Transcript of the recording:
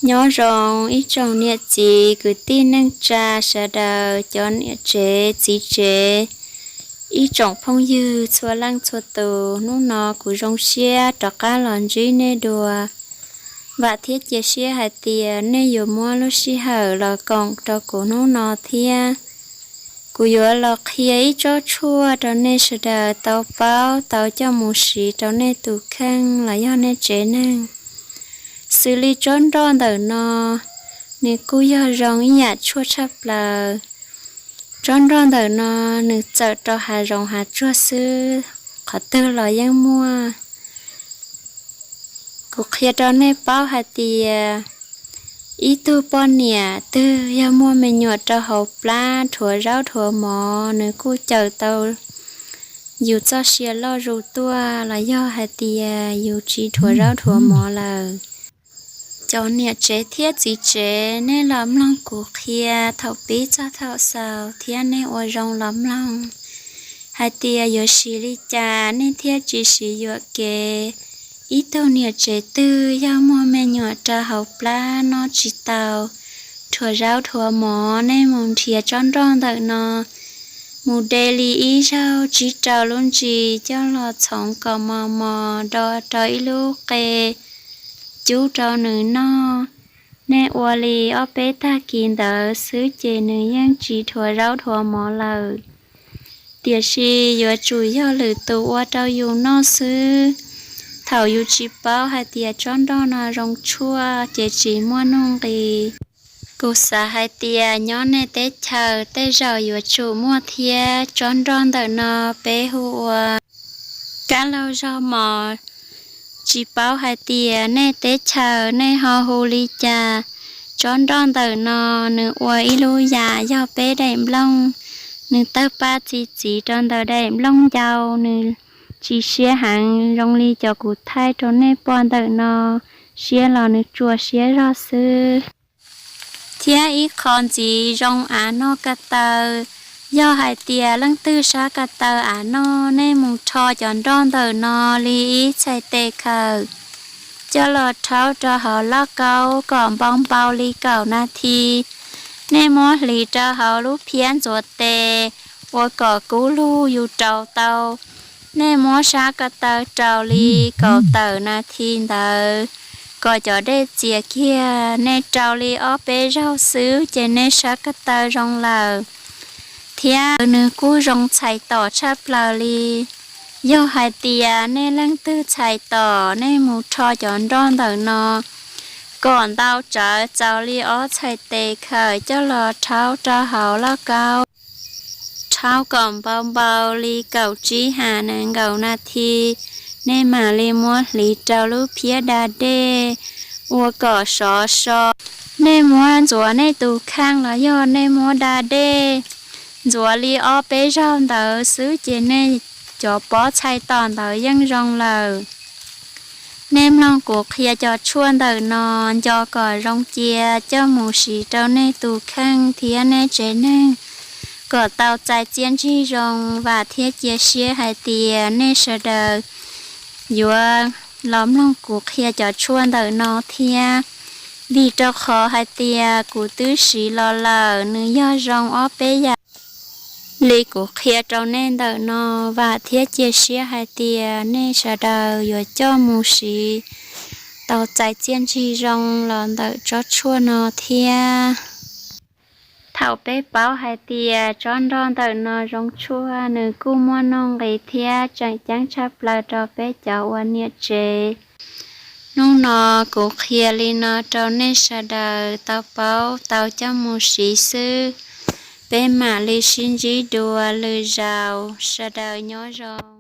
Nyob zoo ib tsoom niam txiv kwv tij neej tsa sawv daws, cov niam tsev txiv tsev, ib tsoom phooj ywg txhua leej txhua tus. Hnub no kuv zoo siab rov qab los ntsib nej dua. Vam thiab cia siab hais tias nej yuav muab lub sij hawm los koom rau kuv hnub no thiab. Kuv yuav los qhia ib tsob tshuaj rau nej sawv daws tau paub tau coj mus siv rau nej tus kheej los yog nej tsev neeg. Xws li tsob nroj ntawm no, nws kuj yog zoo ib yam tshuaj tshaj plaws. Tsob nroj ntawm no nws txawm rau hav zoov hav tsuag xwb, qhov twg los yeej muaj. Kuv qhia rau nej paub hais tias ib tug poj niam twg yog muaj me nyuam rau hauv plab dhuav zaub dhuav mov, nws kuj cawm tau yus txoj sia loj zus tuaj los yog hais tias yus tsis dhuav zaub dhuav mov lawm. Cov niam tsev thiab txiv tsev, nej los mloog kuv qhia thaum pib txog thaum xaus thiab nej ua zoo los mloog hais tias yuav siv li cas nej thiaj tsis siv yuam kev. Ib tug niam tsev twg yog muaj me nyuam rau hauv plab noj tsis tau, dhuav zaub dhuav mov, nej mus nrhiav tsob nroj ntawm no, mus de li ib zaug tsib rau lub ntsis coj los txhoov kom mos mos do rau ib lub qe cub rau nws noj. Nej ua li ob peb tag kis ntawd xwb ces nws yeej tsis dhuav zaub dhuav mov lawm. Tiam sis yuav tsum yog lwm tus ua rau yus noj xwb. Thaum yus tsis paub hais tias tsob nroj no zoo tshuaj ces tsis muaj nuj nqis. Kuv xav hais tias nyob nej teb chaws tej zaum yuav tsum muaj thiab. Tsob nroj ntawm no peb hu ua kab laug zog mos. Tsis paub hais tias nej teb chaws nej ho hu li cas. Tsob nroj ntawm no nws ua ib lub yam yog peb daim nplooj, nws tawg paj txi txiv rau ntawm daim nplooj ncau, nws tsis siab heev zoo li cov kuv thaij rau nej pom ntawm no, siab los nws tsuas siab zog xwb. Thiab ib qho ntxiv zoo av noj ko taw, yog hais tias leej twg sab ko taw av noj, nej mus rho cov nroj ntawm no li ib txhais tes khaws coj los rhaub rau hauv lauj kaub kom npau npau li kaum nas this. Nej muab hliv rau hauv lub phiab ntxuav tes ua kom kub lug yus rau tau. Nej muab sab ko taw rau li kaum tawm nas this ntawd kom cov dej txias kiag. Nej rau li ob peb zaug xwb ces nej sab ko taw zoo lawm. Thiab nws kuj zoo txhais tom tshaj plaws li. Yog hais tias nej leej twg txhais tom, nej mus rho cov nroj ntawm no kom ntau tsawv txaus li ob txhais tes khaws coj los rhaub rau hauv lauj kaub, rhaub kom npau npau li kaum tsib ha nees nkaum nas this. Nej mam li muab hliv rau lub phiab da dej ua kom sov so. Nej muab ntxuav nej tus kheej los yog nej muab da dej ntxuav li ob peb zaug ntawd xwb ces nej cov pob txhais tom ntawd yeej zoo lawm. Nej mloog kuv qhia cov tshuaj ntawm no, nco kom zoo cia coj mus siv rau nej tus kheej thiab nej tsev neeg kom tau txais txiaj ntsig zoo. Vam thiab cia siab hais tias nej sawv daws yuav los mloog kuv qhia cov tshuaj ntawm no thiab, vim rau qhov hais tias kuv twb siv los lawm, nws yog zoo ob peb yam li kuv qhia rau nej ntawm no. Vam thiab cia siab hais tias nej sawv daws yuav coj mus siv tau txais txiaj ntsig zoo los ntawm tsob tshuaj no thiab. Thaum peb paub hais tias tsob nroj ntawm no zoo tshuaj, nws kuj muaj nuj nqis thiab tseem ceeb tshaj plaws rau peb cov ua niam tsev. Hnub no kuv qhia li no rau nej sawv daws tau paub tau coj mus siv xwb. Peb mam li sib ntsib dua lwm zaus, sawv daws nyob zoo.